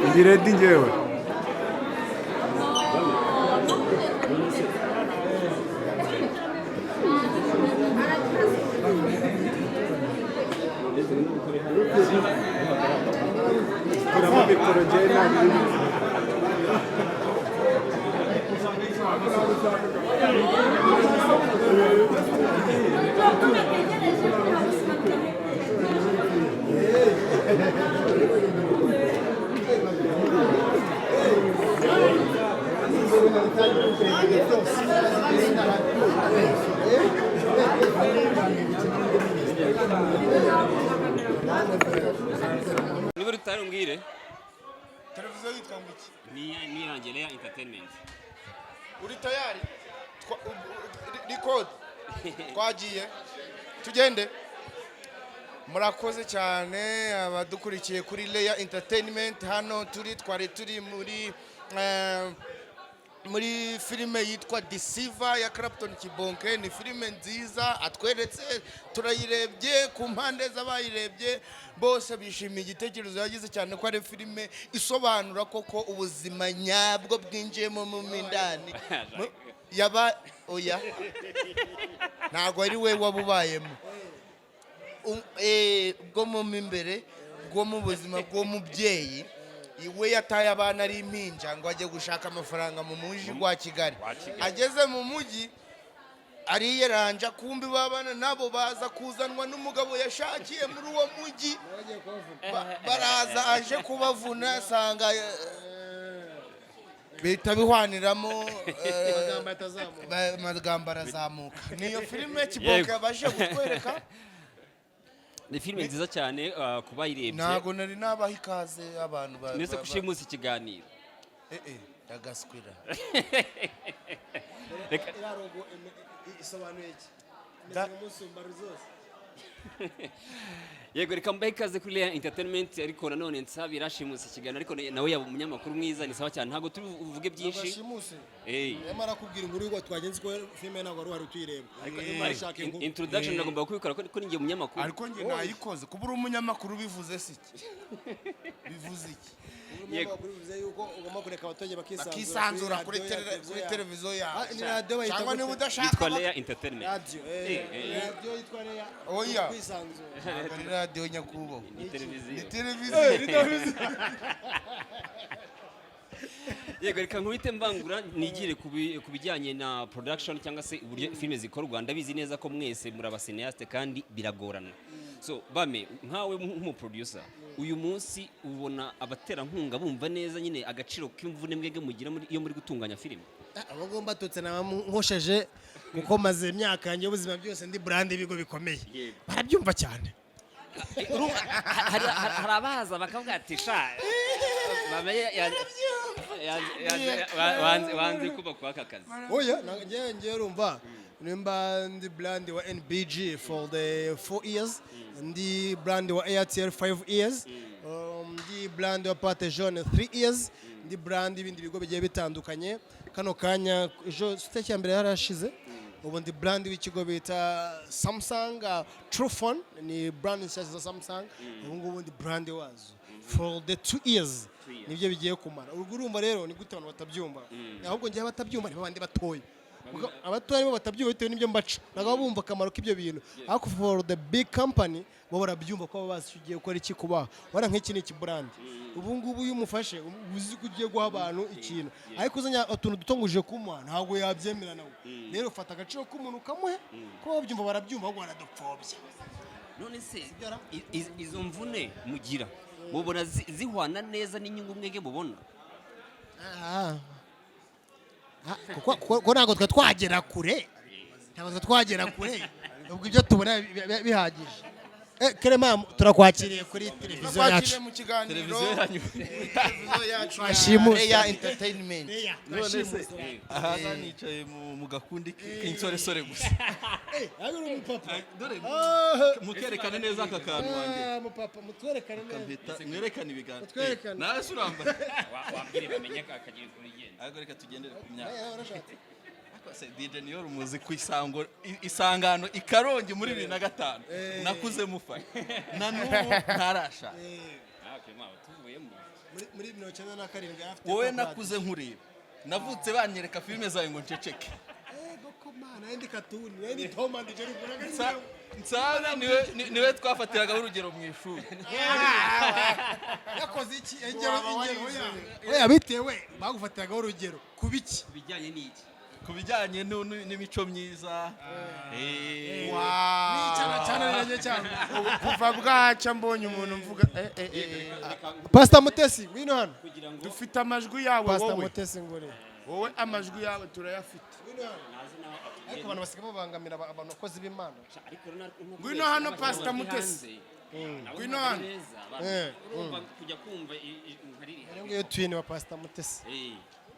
Ndi ready njyewe. Kuramo mikoro, njyewe ntabwo iri mikoro. Niba rutari umbwire. Televiziyo yitwa ngo iki? Ni yanjye, Leya Entertainment. Uri tayari? Record, twagiye, tugende. Murakoze cyane abadukurikiye kuri Leya Entertainment. Hano turi, twari turi muri filime yitwa Deceiver ya Clapton Kibonke. Ni filime nziza atweretse, turayirebye. Ku mpande z'abayirebye bose bishimiye igitekerezo yagize, cyane ko ari filime isobanura koko ubuzima nyabwo bwinjiyemo mu mindani yaba. Oya, ntabwo ari we wabubayemo, bwo mu imbere, bwo mu buzima bw'umubyeyi. We yataye abana ari impinja ngo ajye gushaka amafaranga mu mujyi wa Kigali. Kigali. Ageze mu mujyi ariyeranja, kumbi babana nabo baza kuzanwa n'umugabo yashakiye muri uwo mujyi. Baraza aje kubavuna, asanga bihita bihwaniramo, amagambo arazamuka. Niyo filime Kibonke yabashe kutwereka. Ni filime nziza cyane ku bayirebye. Ntabwo nari nabaha ikaze abantu Ndetse kushimusa ikiganiro. Eh, ndagaswira. Reka. Iriya logo isobanuye iki? Imeze nk'umusumba zose. Yego, reka mbahe ikaze kuri Leya Entertainment, ariko nanone nsabira ashimuse ikiganiro, ariko nawe yaba umunyamakuru mwiza, ni sawa cyane. Ntabwo turi buvuge byinshi. Bashimuse. Eh. Nyamara akubwira inkuru y'uko twagenze, ko filime ntabwo wari uhari utuyireba, ariko nyuma arashaka inkuru. Introduction nagomba kubikora ko ninjye umunyamakuru. Ariko njye nayikoze. Kuba uri umunyamakuru bivuze se iki? Bivuze iki? Umunyamakuru bivuze yuko ugomba kureka abaturage bakisanzura. Bakisanzura kuri radiyo ya televiziyo kuri yawe. televiziyo yawe. Ah, ni radiyo bayita Cyangwa gute? niba udashaka Yitwa Leya Entertainment. Radiyo radiyo yitwa Leya. Oya. Kwisanzura. Ntabwo ari radiyo, nyakubahwa. Ni televiziyo. Ni televiziyo. Yego, reka nkubite mbangura nigire ku bijyanye na production cyangwa se uburyo filime zikorwa. Ndabizi neza ko mwese muri abacinéaste kandi biragorana. So bame nkawe nk'umuproducer, uyu munsi ubona abaterankunga bumva neza nyine agaciro k'imvune mwebwe mugira iyo muri gutunganya filime? Abo ngomba tutse nkosheje, kuko maze imyaka yanjye y'ubuzima byose ndi brand y'ibigo bikomeye. Barabyumva cyane. Urumva, hari abaza bakavuga ati: "Sha, bamenye wanze kuba kwa aka kazi." Oya, njyewe urumva nimba ndi brand wa NBG for the 4 years, ndi brand wa Airtel 5 years, ndi brand wa Pate Jaune 3 years, ndi brand y'ibindi bigo bigiye bitandukanye. Kano kanya, ejo tariki ya mbere yarashize, ubu ndi brand w'ikigo bita Samsung, Truphone, ni brand nshyashya za Samsung. Ubu ngubu ndi brand wazo for the 2 years, nibyo bigiye kumara. Ubwo urumva rero ni gute abantu batabyumva? Ahubwo njyewe batabyumva ni babandi batoya. Kuko abatoya nibo batabyumva bitewe n'ibyo mbaca, ntabwo baba bumva akamaro k'ibyo bintu. Ariko for the big company, bo barabyumva ko baba bazi icyo ugiye gukora, iki kubaha. Wara nk'iki ni ikibrand. Ubu ngubu iyo umufashe, uba uzi ko ugiye guha abantu ikintu, ariko uzanye utuntu duto ngo uje kumuha, ntabwo yabyemera nawe. Rero fata agaciro k'umuntu ukamuhe, ko babyumva, barabyumva, ahubwo baradupfobya. None se izo mvune mugira mubona zihwana neza n'inyungu mwege mubona? Ah. Ah, kuko ntabwo twe twagera kure, ntabwo twe twagera kure. Ubwo ibyo tubona bihagije. Kerema, turakwakiriye kuri televiziyo yacu. Twakiriye mu kiganiro. Televiziyo yanyu. Televiziyo yacu ya Twashimuse. Leya Entertainment. None se aha nicaye mu gakundi k'insoresore gusa. Ayo uri umupapa. Dore mukerekane neza aka kantu wanjye. Ah, mupapa, mutwerekane neza. Mpeta mwerekane ibiganza. Mutwerekane. Nawe se urambaye? Wabwire bamenye akagira ukuntu igenda. Ariko reka tugendere ku myaka. Eh, warashatse. Ariko se DJ niyo rumuzi ku isango isangano i Karongi muri 2005, nakuze mufana, na n'ubu ntarashaka. Ah, Clement, tuvuyemo. Muri 97 yari afite Wowe papa. nakuze nkureba, navutse banyereka filime zawe ngo nceceke. Ego ko mana, yandi katuni, yandi Tom and Jerry. Nsana niwe twafatiragaho urugero mu ishuri. Yakoze iki? Ingero, ingero. Oya, oya, bitewe bagufatiragaho urugero ku biki? Bijyanye n'iki? Ku bijyanye n'imico myiza. Cyane cyane nanjye cyane. Ubu kuva bwacya mbonye umuntu mvuga eh, eh, eh, Pastor Mutesi, ngwino hano. Kugira ngo dufite amajwi yawe. Pastor Wowe Mutesi, ngore. Wowe amajwi yawe turayafite. Ngwino hano. Ariko abantu basigaye babangamira abantu bakozi b'Imana. Ariko rero Ngwino hano, Pastor Mutesi. Ngwino hano. Urumva kujya kumva nka ririya. Iyo ngiyo twin wa Pastor Mutesi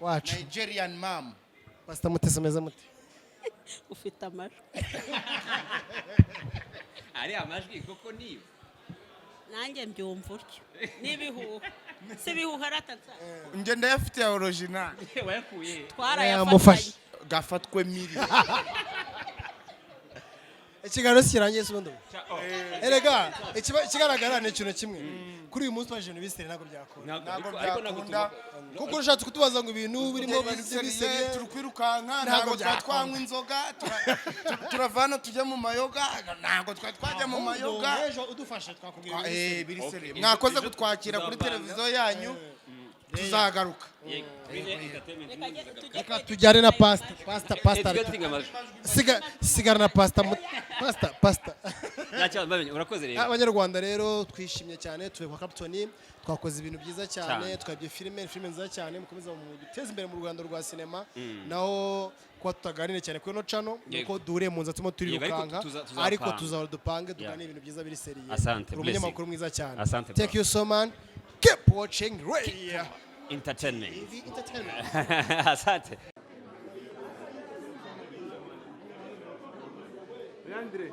wacu. Nigerian mom. Pastor Mutesi, ameze mute? Ufite amajwi. Ari amajwi koko niyo. Nanjye mbyumva utyo, n'ibihuha si ibihuha aratatsa. Njye ndayafite ya original. Wayakuye he? Twarayafatanye. Gafatwe miri. Ikiganiro kirangiye se ubundi? Erega ikigaragara ni ikintu kimwe: kuri uyu munsi twaje ibintu biseri, ntabwo byakora. Ntabwo Ntabwo ariko ntabwo byakunda. Kuko ushatse kutubaza ngo ibintu birimo ibintu by'ibiseri, turi kwirukanka. Ntabwo Ntabwo twari byakunda. twanywa inzoga. Turava hano tujya mu mayoga, ntabwo twari twajya mu mayoga. Ejo udufashe twakubwira Eh, ibintu. biri Okay. sérieux. Mwakoze Ejo kutwakira kuri tuzavanga. televiziyo yanyu, tuzagaruka. Yego, kuri Leya Entertainment Reka tujye. Reka tujyane na pastor, pastor, pastor. Tujye tinga amajwi. Sigara na pastor, pastor, pastor. Nta kibazo, bamenye. Urakoze rero. Abanyarwanda rero twishimye cyane, tuve kwa Clapton, twakoze ibintu byiza cyane. Cyane. Twabye filime nziza cyane. Mukomeza mu duteze imbere mu Rwanda rwa sinema. Naho kuba tutaganire cyane kuri ino channel, Yego. nuko duhuriye mu nzu turimo Yego, ariko turirukanka. tuzapanga. Ariko tuzahora dupange, tuganire ibintu byiza biri sérieux. Asante, Uri blessing. umunyamakuru mwiza cyane. Asante, Thank bro. you so much, keep watching Ray Entertainment. TV Entertainment. Asante. Leandre.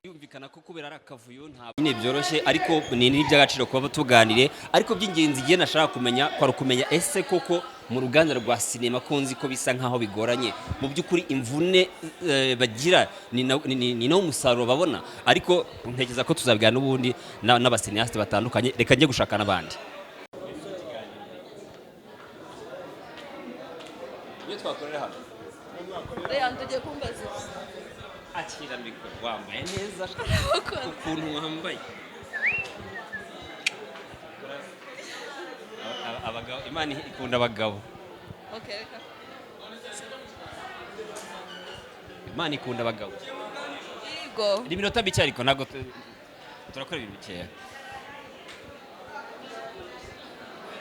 Yumvikana ko kubera ari akavuyo ntabwo nyine byoroshye, ariko ni n'iby'agaciro kuba tuganire. Ariko by'ingenzi igihe nashaka kumenya kwari ukumenya ese koko mu ruganda rwa sinema, ko nzi ko bisa nkaho bigoranye, mu by'ukuri imvune bagira ni nawo umusaruro babona. Ariko ntekereza ko tuzabiganira n'ubundi n'abacinéastes batandukanye. Reka njye gushaka n'abandi. Iyo twakorera hano. Reka tugiye kumbaza iki? Akira mikoro, wambaye neza ukuntu wambaye. Abagabo, Imana ikunda abagabo. Okay, reka. Imana ikunda abagabo. Yego. Ni iminota mike, ariko ntabwo turakora ibintu bikeya.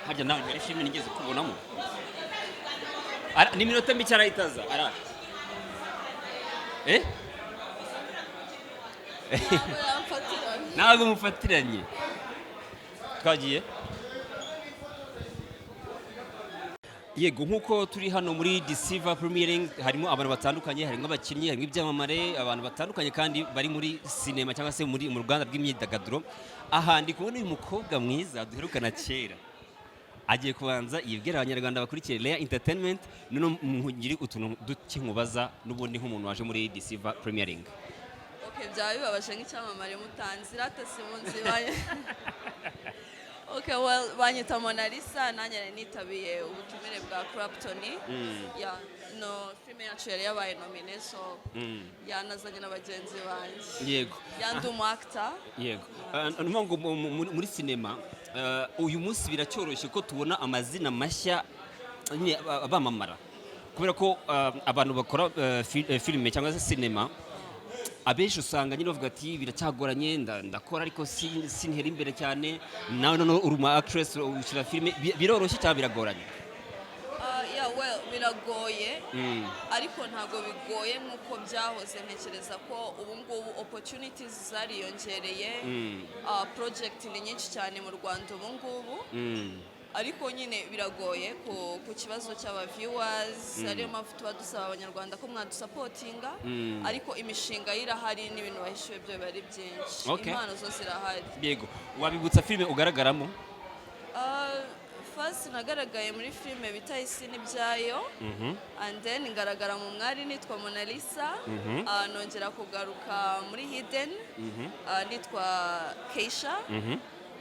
Harya nawe hari filime nigeze kubonamo. Ni iminota mike, arahita aza araje. Eh? Ntabwo yamfatiranye. Ntabwo mufatiranye. Twagiye. Yego, nk'uko turi hano muri Deceiver Premiering, harimo abantu batandukanye, harimo abakinnyi, harimo ibyamamare, abantu batandukanye kandi bari muri sinema cyangwa se muri mu ruganda rw'imyidagaduro. Aha ndi kubona uyu mukobwa mwiza duherukana kera, agiye kubanza yibwira Abanyarwanda bakurikiye Leya Entertainment, noneho ngire utuntu duke nkubaza n'ubundi nk'umuntu waje muri Deceiver Premiering. Okay, byaba bibabaje nk'icyamamare mutanzi rata simunzi banye. Okay, well, banyita Mona Lisa, nanjye nari nitabiye ubutumire bwa Clapton. Yeah, no filime yacu yari yabaye nominé, so yanazanye na bagenzi banjye. Yeah, ndi umu actor. Yego. Ni ukuvuga ngo muri sinema uyu munsi biracyoroshye ko tubona amazina mashya nyine bamamara, kubera ko abantu bakora filime cyangwa se sinema abenshi usanga nyine bavuga ati: "Biracyagoranye, ndakora ariko sintera imbere cyane." Nawe noneho uri umu actress, ushyira filime, biroroshye cyangwa biragoranye? Yeah, well, biragoye, ariko ntabwo bigoye nk'uko byahoze. Ntekereza ko ubu ngubu opportunities zariyongereye. Project ni nyinshi cyane mu Rwanda ubu ngubu, ariko nyine biragoye ku kibazo cy'aba viewers, ariyo mpamvu tuba dusaba Abanyarwanda ko mwadusapotinga. Ariko imishinga yo irahari, n'ibintu bahishuwe byo biba ari byinshi. Impano zo zirahari. Yego, wabibutsa filime ugaragaramo? First nagaragaye muri filime bita Isi n'Ibyayo, and then ngaragara mu Mwari nitwa Monalisa. Nongera kugaruka muri Hidden, nitwa Keisha.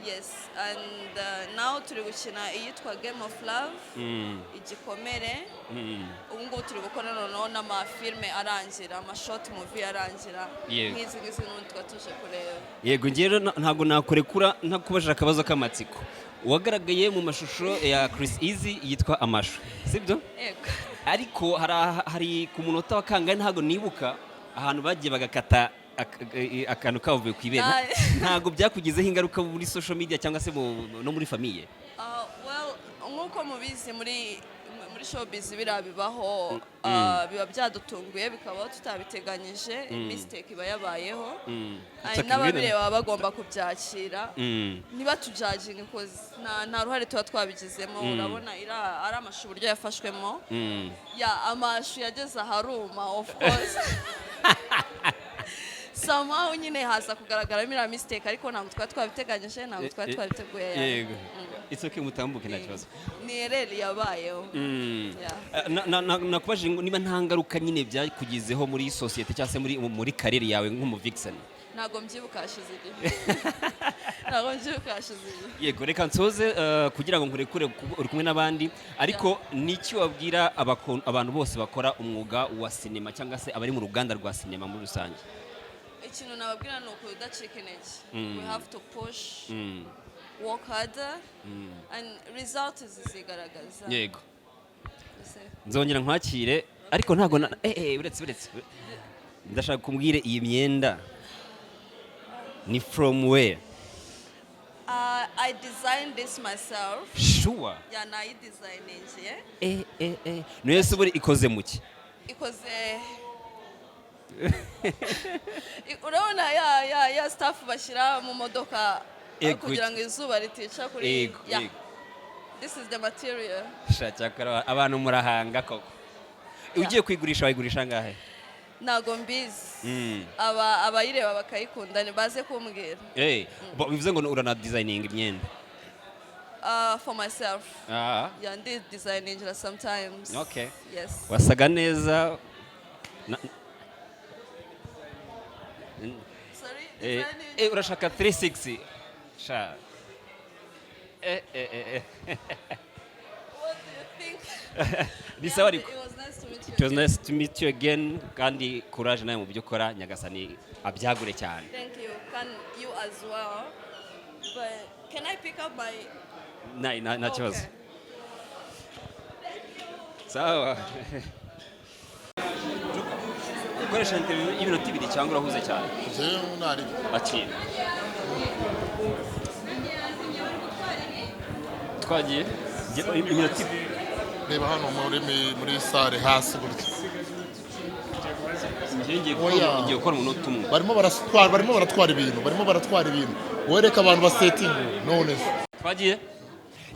Yes, and now turi gukina iyitwa Game of Love, Igikomere. Ubu ngubu turi gukora noneho n'amafilme arangira, amashort movie arangira, nk'izi ngizi n'ubundi tuba tuje kureba. Yego, njyewe rero ntabwo nakurekura ntakubajije akabazo k'amatsiko. Wagaragaye mu mashusho ya Chris Easy yitwa Amashu, sibyo? Yego. Ariko hari ku munota wa kangahe, ntabwo nibuka, ahantu bagiye bagakata akantu kavuye ku ibere. Ntabwo byakugizeho ingaruka muri social media cyangwa se no muri famille? Well, nk'uko mubizi, muri showbiz biriya bibaho. Biba byadutunguye, bikabaho tutabiteganyije, mistake iba yabayeho. It's okay, n'ababireba baba bagomba kubyakira, ntibatujudginge, cause nta ruhare tuba twabigizemo. Urabona ari amashu uburyo yafashwemo, ya amashu yageze aharuma, of course somehow nyine haza kugaragaramo iriya mistake, ariko ntabwo twari twabiteganyije, ntabwo twari twabiteguye. Yego, it's okay, mutambuke, nta kibazo. Ni error yabayeho. Yeah. Nakubajije ngo niba nta ngaruka nyine byakugizeho muri sosiyete cyangwa se muri career yawe nk'umu vixen. Ntabwo mbyibuka, hashize igihe. Ntabwo mbyibuka, hashize igihe. Yego, reka nsoze kugira ngo nkurekure uri kumwe n'abandi, ariko niki wabwira abantu bose bakora umwuga wa sinema cyangwa se abari mu ruganda rwa sinema muri rusange? Ikintu nababwira ni ukudacika intege. We have to push, work harder, and result zizigaragaza. Yego. Ese- Nzongera nkwakire, ariko ntabwo uretse ndashaka kumbwire, iyi myenda ni from where? I designed this myself. Sure? Yeah, nayidesigningiye. Niyo se buri ikoze mu ki? Ikoze, urabona ya stuff bashyira mu modoka kugira ngo izuba ritica kuri? Yeah. This is the material. Sha, cyakora abantu murahanga koko. Ugiye kuyigurisha wayigurisha angahe? Ntago mbizi. Aba abayireba bakayikunda baze kumbwira. Bivuze ngo urana designing imyenda? For myself. Yeah, ndi designingira sometimes. Yes. Wasaga neza. Sorry, designing. Urashaka 360 sha. What do you think? Ni sawa ariko. It was It was nice to meet you again, kandi courage nawe mu byo ukora, Nyagasani abyagure cyane. Thank you. Can you as well, but can I pick up my Nta kibazo. Okay. Sawa, ukoresha interview y'iminota 2 cyangwa urahuze cyane? Jewe ntari. Akira, twagiye. Iminota 2. Reba hano muri salle hasi gutya. Njye ngiye Oya. ngiye gukora umunota umwe. Barimo baratwara ibintu, barimo baratwara ibintu. Wereka abantu basetinga none se. Twagiye.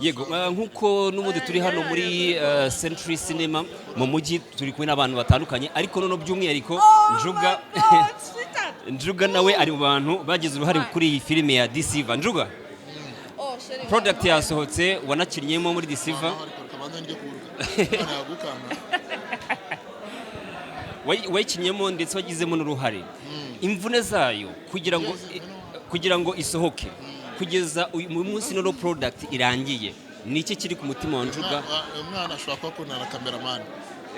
Yego, nk'uko n'ubundi turi hano muri Century Cinema mu mujyi, turi kumwe n'abantu batandukanye, ariko noneho by'umwihariko Njuga. Njuga nawe ari mu bantu bagize uruhare kuri iyi filime ya Deceiver. Njuga, Oh, chérie. product yasohotse, wanakinnyemo muri Deceiver. Ariko reka banze njye kuruka, Imana yagukanga. Wayikinnyemo ndetse wagizemo n'uruhare, imvune zayo kugira ngo isohoke kugeza uyu munsi, noneho product irangiye, ni iki kiri ku mutima wa Njuga? Umwana ashobora kuba akundana na cameraman.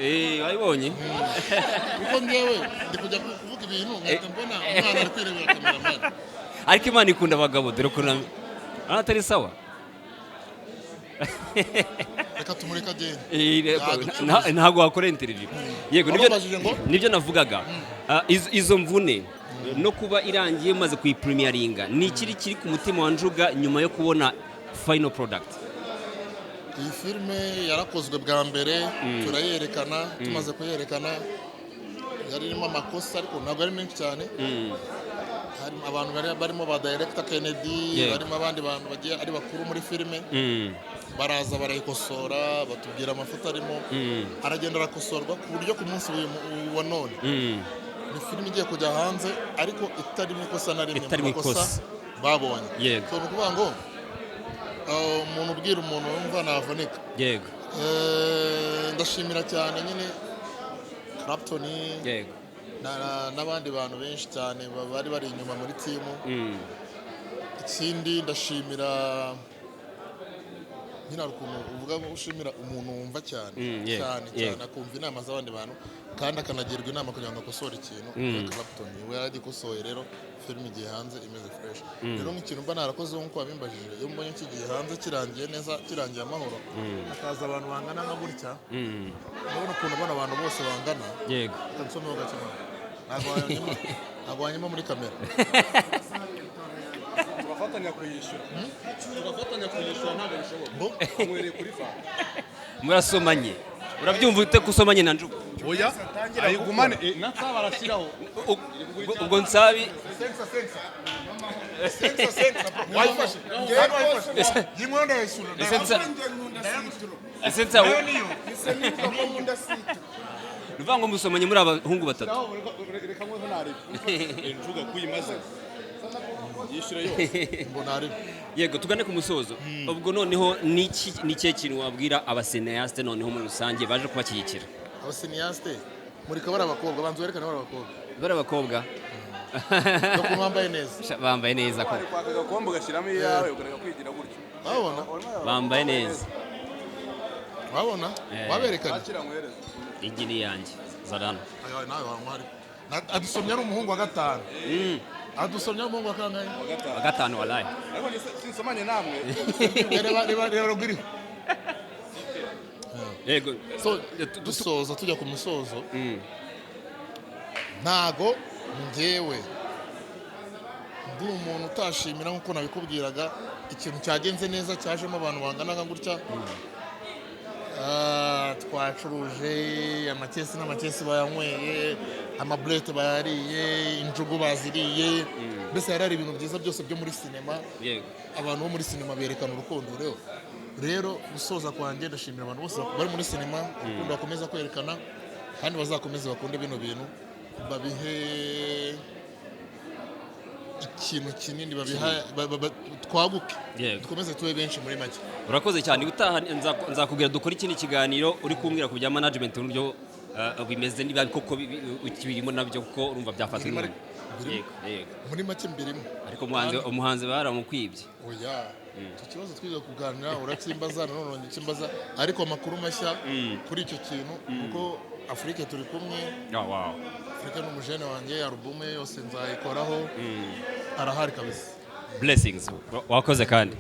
Eh, wabibonye? Kuko njyewe ndi kujya kuvuga ibintu nkahita mbona umwana ari kwirebera cameraman. Ariko Imana ikunda abagabo, dore ukuntu atari sawa. Reka tumureke agende. Ntabwo wakora interview. Yego, nibyo. Wababajije ngo? Nibyo navugaga. Izo mvune no kuba irangiye umaze kuyipremieringa, ni ikiri kiri ku mutima wa Njuga nyuma yo kubona final product? Iyi filime yarakozwe bwa mbere, turayerekana. Tumaze kuyerekana yari irimo amakosa, ariko ntabwo ari menshi cyane. Harimo abantu bari barimo ba director Kennedy, barimo abandi bantu bagiye ari bakuru muri filime. Baraza barayikosora, batubwira amafoto arimo, aragenda arakosorwa ku buryo ku munsi wa none ni filime igiye kujya hanze ariko itarimo ikosa na rimwe mu Itarimo makosa ikosa. babonye. Yego. So, ni ukuvuga ngo umuntu ubwira umuntu wumva navunika. Ndashimira cyane nyine Clapton n'abandi bantu benshi cyane bari bari inyuma muri team. Ikindi ndashimira nyine, hari ukuntu uvuga ngo ushimira umuntu wumva cyane cyane cyane, akumva inama z'abandi bantu kandi akanagirwa inama kugira ngo akosore ikintu. Clapton we yaragikosoye, rero filime igiye hanze imeze fresh. Rero nk'ikintu mba narakoze, nk'uko wabimbajije, iyo mbonye kigiye hanze kirangiye neza, kirangiye amahoro, hakaza abantu bangana nka gutya, urabona ukuntu bano abantu bose bangana. Reka nsomeho gake mwana. Ntabwo wanyuma muri kamera. Turafatanya kuyishyura, turafatanya kuyishyura, ntabwo bishoboka. Ngo? Nkwereye kuri fanta. Murasomanye, urabyumva ute ko usomanye na Njuga? Oya, ayigumane na nsaba arashyiraho. Ubwo nsabi. Sensa, sensa, sensa, sensa, wayifashe hano, wayifashe yinkondo ndayisura. Ese nsa ni ukuvuga ngo musomanye muri abahungu batatu. Reka nkoze narebe injuga kuyimaze yishyura yose. Mbona ari Yego, tugane ku musozo. Ubwo noneho ni ikihe kintu wabwira abacinéaste noneho muri rusange baje kubashyigikira? Abacinéaste murika bari abakobwa, banza werekane bari abakobwa. Bari abakobwa. No kuba bambaye neza. Sha, bambaye neza ko. Wari kwaka agakombe ugashyiramo iyawe, ukareka kwigira gutyo. Wabona? Bambaye neza. Wabona waberekanye? Akira nkwereze. Igi ni iyanjye zarana. Ayo nawe wanywa, ariko adusomye ari umuhungu wa gatanu, adusomye ari umuhungu wa kangahe? Wa gatanu, walayi. Ariko njye sinsomanye namwe. Reba, reba, reba ruguru. Yego. So dusoza, tujya ku musozo, ntago njyewe ndi umuntu utashimira, nk'uko nabikubwiraga, ikintu cyagenze neza, cyajemo abantu bangana nka gutya. Twacuruje amakesi n'amakesi, bayanyweye, amaburete bayariye, injugu baziriye, mbese hari ibintu byiza byose byo muri sinema. Abantu bo muri sinema berekana urukundo. Rero gusoza kwanjye, ndashimira abantu bose bari muri sinema urukundo bakomeza kwerekana, kandi bazakomeze bakunde bino bintu, babihe ikintu kinini, babiha twaguke, dukomeze tube benshi muri make. Urakoze cyane. Utaha nzakubwira dukore ikindi kiganiro, uri kumbwira ku bya management, uburyo bimeze, niba koko ukibirimo nabyo, kuko urumva byafata umwanya. Mbirimo. Yego, yego. Muri make mbirimo. Ariko umuhanzi baramukwibye. Oya, icyo kibazo twiga kuganira, urakimbaza nanone ugikimbaza, ariko amakuru mashya kuri icyo kintu, kuko Afrique turi kumwe. Oh, wow. Afrique ni umujene wanjye, alubumu ye yose nzayikoraho, arahari kabisa. Blessings. Wakoze kandi.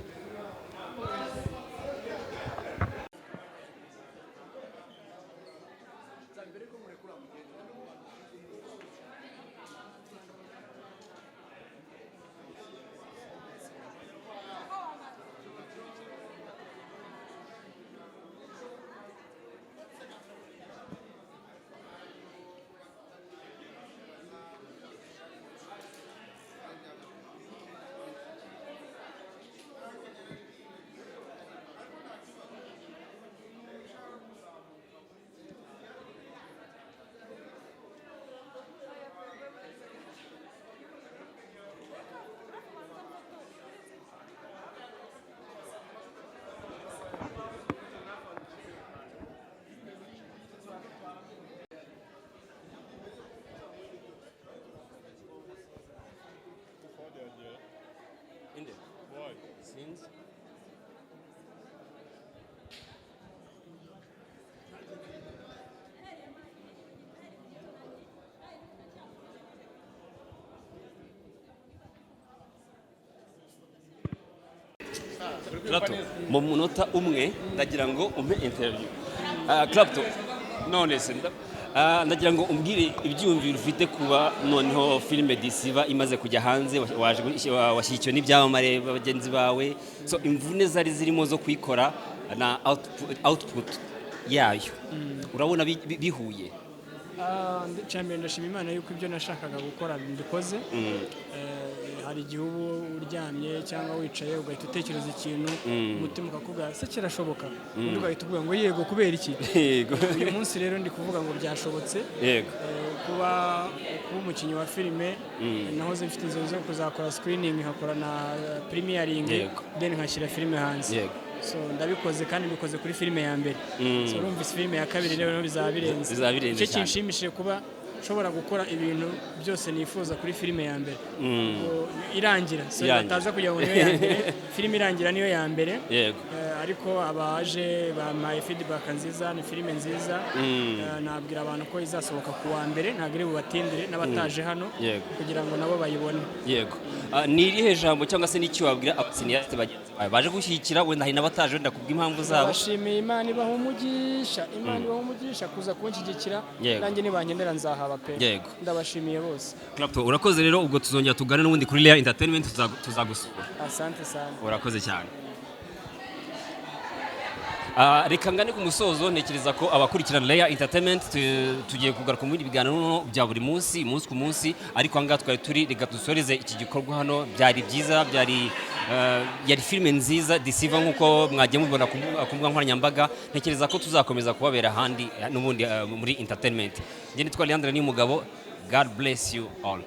Inde? Sinzi. Clapton, mu munota umwe ndagira ngo umpe interview. Clapton, none se ndagira ngo umbwire ibyiyumviro ufite kuba noneho filime Deceiver imaze kujya hanze, waje washyigikiwe n'ibyamamare bagenzi bawe, so imvune zari zirimo zo kuyikora na output yayo urabona bihuye? Cyambere ndashima Imana yuko ibyo nashakaga gukora mbikoze. Hari igihe uba uryamye cyangwa wicaye ugahita utekereza ikintu, umutima ukakubwira se kirashoboka, undi ugahita uvuga ngo yego, kubera iki? Uyu munsi rero ndi kuvuga ngo byashobotse. Kuba umukinnyi wa filime, nahoze mfite inzozi zo kuzakora screening, nkakora na premiering, then nkashyira filime hanze. So ndabikoze kandi mbikoze kuri filime ya mbere. So urumva filime ya kabiri rero bizaba birenze. Bizaba birenze Icyo cyane. kinshimishije kuba nshobora gukora ibintu byose nifuza kuri filime ya mbere. Ubwo irangira, so Irangira. bataza kugira ngo niyo ya mbere, filime irangira niyo ya mbere. Ariko abaje bampaye feedback nziza, ni filime nziza. Nabwira abantu ko izasohoka ku wa mbere, ntabwo iri bubatindire n'abataje hano kugira ngo nabo bayibone. Yego. Ni irihe jambo cyangwa se n'icyo wabwira abacinéaste bagenzi bawe baje gushyigikira, wenda hari n'abataje wenda kubw'impamvu zabo? Ndabashimiye, Imana ibaha umugisha, Imana ibaha umugisha kuza kunshyigikira. Nanjye nibankenera nzahaba pe. Ndabashimiye bose. Clapton, urakoze rero, ubwo tuzongera tugane n'ubundi kuri Layer Entertainment, tuzagusura. Asante sana. Urakoze cyane. Reka ngane ku musozo. Ntekereza ko abakurikirana Layer Entertainment tugiye kugaruka mu bindi biganiro noneho bya buri munsi, umunsi ku munsi, ariko ahangaha twari turi, reka dusoreze iki gikorwa hano. Byari byiza, byari yari filime nziza Deceiver, nk'uko mwagiye mubibona ku mbuga nkoranyambaga. Ntekereza ko tuzakomeza kubabera ahandi n'ubundi muri entertainment. Njye nitwa Leandre Niyomugabo. God bless you all.